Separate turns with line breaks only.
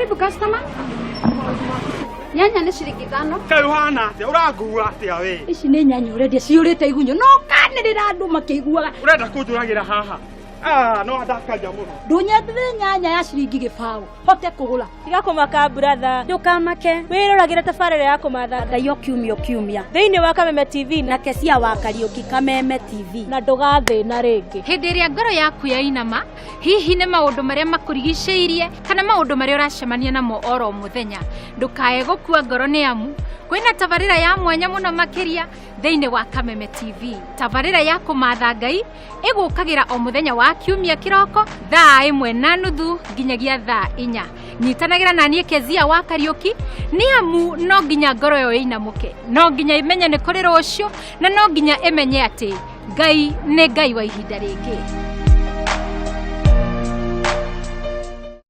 Karibu customer. Nyanya nĩ ciringi ithano.
Kaĩ ũhana atĩa? Ũrangua atĩa we?
Ici nĩ nyanya ũrendia ciyũrĩte igunyũ no kanĩrĩra andũ makĩiguaga.
Ũrenda kũnjũragĩra haha? Ah, no andakaria mũno.
Ndũnyendere nyanya ya ciringi gĩbaũ hote kũgũra.
Tiga kũmaka brother.
Ndũkamake.
Wĩroragĩre tabarĩra ya kũmatha
Ngai o kiumia o kiumia.
Thĩinĩ wa Kameme TV
na Kesia wa Kariũki Kameme TV.
Na ndũgathĩna rĩngĩ.
Hĩndĩ ĩrĩa ngoro yaku yainama, hihi nĩ maũndũ marĩa makũrigicĩirie kana maũndũ marĩa ũracemania namo oro mũthenya, ndũkae gũkua ngoro nĩ amu kwĩna tabarĩra ya mwanya mũno makĩria thĩinĩ wa Kameme TV. Tabarĩra ya kũmatha Ngai ĩgũkagĩra o mũthenya wa kiumia kĩroko thaa 1:30 nginyagia thaa 4. Nyitanagĩra na niĩ Kezia wa Kariũki nĩ amu no nginya ngoro ĩyo ĩinamũke, no nginya ĩmenye nĩ kũrĩ rũciũ, na no nginya ĩmenye atĩ Ngai nĩ Ngai wa ihinda rĩngĩ.